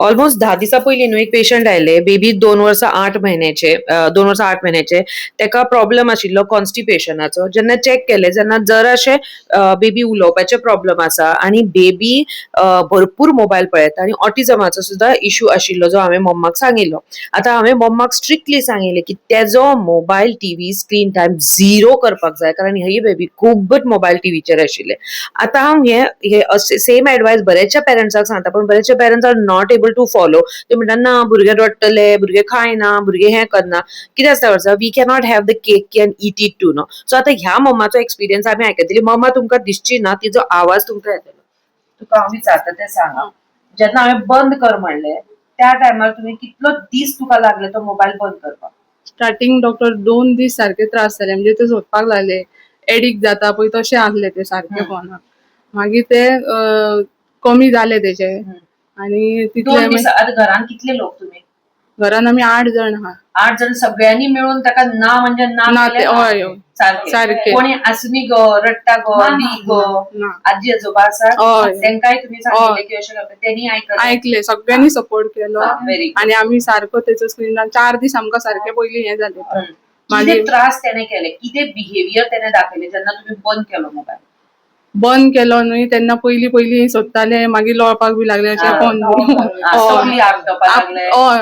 Almost 10 दिसां पयलीं न्हू एक पेशंट आयले. बेबी 2 वर्सां 8 म्हयन्याचे, 2 वर्सां 8 म्हयन्याचे. तेका प्रॉब्लम आशिल्लो कॉन्स्टिपेशनाचो. जेन्ना चॅक केलें जेन्ना जराशें बेबी उलोवपाचे प्रॉब्लम आसा आनी बेबी भरपूर मोबायल पळयता आनी ऑटिझमाचो सुद्दां इशू आशिल्लो, जो हांवें मम्माक सांगिल्लो. आतां हांवें मम्माक स्ट्रिक्टली सांगिल्लें की तेजो mobile, TV screen time zero करपाक जाय, कारण ही बेबी खूबच मोबायल टीव्हीचेर आशिल्ले. आतां हांव हे हे सेम एडवायस बऱ्याचशा पेरंट्साक सांगता, पण बरेचशे parents are not able to follow. ते म्हणटा, ना, भुरगे रडटले, भुरगे खायना, भुरगे हें करना. कितें आसता वर्सा, we cannot have the cake and eat it to, no. So आतां ह्या मम्माचो एक्सपिरियन्स आमी आयकतली. मम्मा तुमकां दिसची ना, तिजो आवाज तुमकां येतलो. तुका हांव विचारता तें सांगा. जेन्ना हांवें बंद कर म्हणलें, त्या टायमार तुमी कितलो दीस तुका लागले तो मोबायल बंद करपाक? स्टार्टिंग डॉक्टर, 2 दीस सारके त्रास जाले. म्हणजे ते सोदपाक लागले, एडिक्ट जाता पळय तशें आसले ते सारके फोनाक. मागीर ते कमी जाले तेजे आनी तितले. 2 दीस. आतां घरान कितले लोक तुम्ही? घरान आमी आठ जाण आहा. आठ जण, सगळ्यांनी मिळून ताका ना म्हणजे ना ना केलें ते ना. हय हय. सारकें. सारकें. कोणी आसुनी गो, रडटा गो, दी गो? ना. आजी आजोबा आसा? हय. तेंकाय तुम्ही सांगिल्लें हय. की अशें करता? तेणी आयकलें? ऐकले, सगळ्यांनी सपोर्ट केलो. Very good. आनी आमी सारको तेचो स्क्रीन 4 दीस आमकां सारके पयलीं हें जालें. कितें मागीर त्रास तेणे केले, कितें बिहेवियर तेणे दाखयले जेन्ना तुम्ही बंद केलो मोबायल? बंद केलो न्हय तेन्ना पयलीं पयलीं सोदताले, मागीर लोळपाक बी लागले अशें फोन. तकली आपटपाक लागले? हय.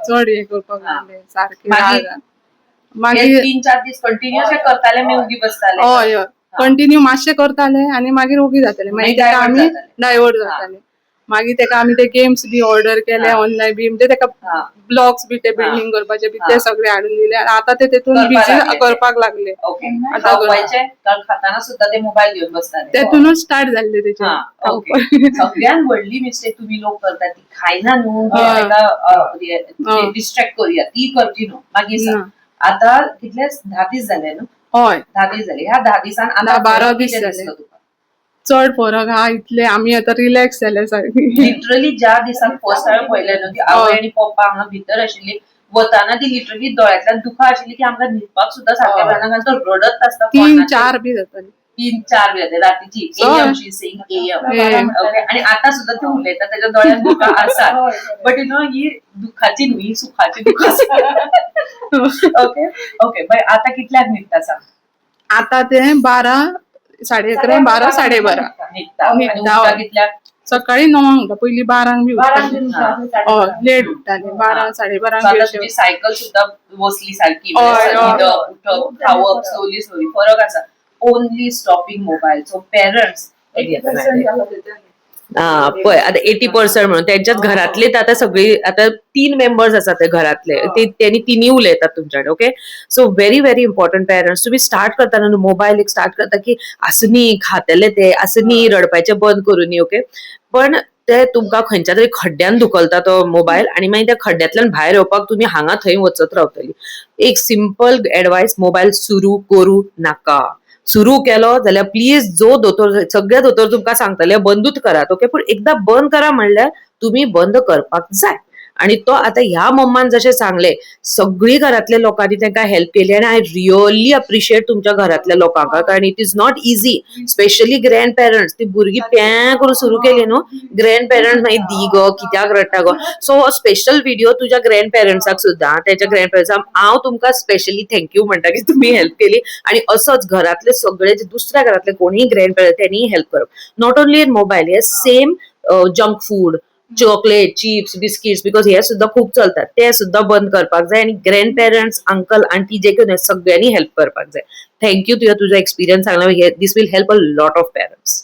चड हें करपाक लागले सारके. मागीर? राग. हे मागीर 3-4 दीस कंटिन्युअस करताले, मी उगी बसताले? हय हय कंटिन्यू मातशें करताले आनी मागीर ओगी जाताले. मागीर तेका divert आमी जाताले. डायवर्ट जाताले. मागीर तेका आमी ते गेम्स बी ऑर्डर केले ऑनलायन बी, म्हणजे तेका ब्लॉक्स बी ते बिल्डिंग करपाचे बी, ते सगळे हाडून दिले आनी आतां ते तेतून करपाक बिजी लागले ते. करपाक लागले. आता खावपाचे, कारण खाताना सुद्धा ते मोबाईल घेऊन बसताले. तेतूनच स्टार्ट जाल्ले तेचे. हा, ओके. सगळ्यात व्हडली मिस्टेक तुम्ही लोक करतात ती खायना न्हू, ताका डिस्ट्रॅक्ट करूया. ती करची न्हू. मागीर सांग. ना. आता कितले, 10 दीस जाले न्हू? हय. 10 दीस जाले. ह्या 10 दिसान आता 10-12 फरक दीस कितें जाले. दिसलो तुका? चड फरक हा, इतले आमी आतां रिलॅक्स जाले सारकी. लिटरली ज्या दिसाक फर्स्ट हांवें पळयलें न्हू, ती आवय आनी पप्पा हांगा भितर आशिल्ली, वताना ती लिटरली दोळ्यांतल्यान दुखां आशिल्ली की आमकां न्हिदपाक सुद्दां सारकें मेळना, कारण तो रडत आसता तीन फोनाचेर. चार बी जाताली. 3-4 बी जाता रातीची. AM, she saying AM. AM. Okay, आणि आता सुद्धा ती उलयता, त्याच्या दोळ्यात दुखां आसात, बट you know ही दुखाची न्हू, ही सुखाची दुखां. ओके ओके बाय, आता कितल्याक न्हिदता सांग. आता ते 12, 11:30, 12, 12:30. न्हिदता आणि न्हिदता, उठता हय. कितल्याक? सकाळी 9 उठता, पयलीं 12 बी उठताले. हय, लेट उठताले, 12, 12:30 So बी आता अशें. तुजी सायकल सुद्धा बसली सारकी. हय, म्हणजे हय. न्हिदप, उठप, खावप, स्लोली स्लोली फरक आसा. Only stopping mobile. So parents, हा पळय, आता 80% म्हणून त्यांच्याच घरातलेच आता सगळी, आता तीन मेंबर्स आसात ते घरातले, ते त्यांनी तिन्ही उलयतात तुमच्याकडे. Okay, so very very important, parents, तुम्ही स्टार्ट करताना मोबायल एक स्टार्ट करता की आसूनी, खातले ते, आसूनी, रडपाचें बंद करूनी. ओके, पण ते तुमकां खंयच्या तरी खड्ड्यान धुकलता तो मोबायल आणि मागीर त्या खड्ड्यांतल्यान भायर येवपाक तुमी हांगा थंय वचत रावतली. एक सिंपल एडवायस, मोबायल सुरू करू नाका. सुरू केलो जाल्यार प्लीज, जो दोतोर, सगळे दोतोर तुमकां सांगतले, बंदूच करात. ओके, पूण एकदां बंद करा म्हणल्यार तुमी बंद करपाक जाय. आणि तो आता ह्या मम्मान जशें सांगले, सगळी घरातल्या लोकांनी तांकां हेल्प केली आनी I really appreciate तुमच्या घरातल्या लोकांक, कारण it is not easy, specially grandparents. ती भुरगीं प्यां करून सुरू केली न्हू, ग्रँड पेरंट्स मागीर दी गो, कित्याक रडटा गो. सो हो स्पेशल व्हिडिओ तुज्या ग्रँड पेरंट्साक सुद्दां, त्याच्या ग्रँड पेरंट्साक हांव तुमकां स्पेशली thank you म्हणटा की तुमी हेल्प केली. आणि असोच घरातले सगळे जे दुसऱ्या घरातले कोणीय ग्रँड पेरंट, त्यांनी हेल्प करप. Not only in mobile, hey same junk food, chocolate, chips, biscuits, because हे सुद्दां खूब चलतात, ते सुद्दां बंद करपाक जाय. आनी ग्रँड पेरंट्स, अंकल, आंटी जे कितें, सगळ्यांनी हेल्प करपाक जाय. Thank you, तुझ्या तुझो एक्सपिरियन्स सांगला. This will help a lot of parents.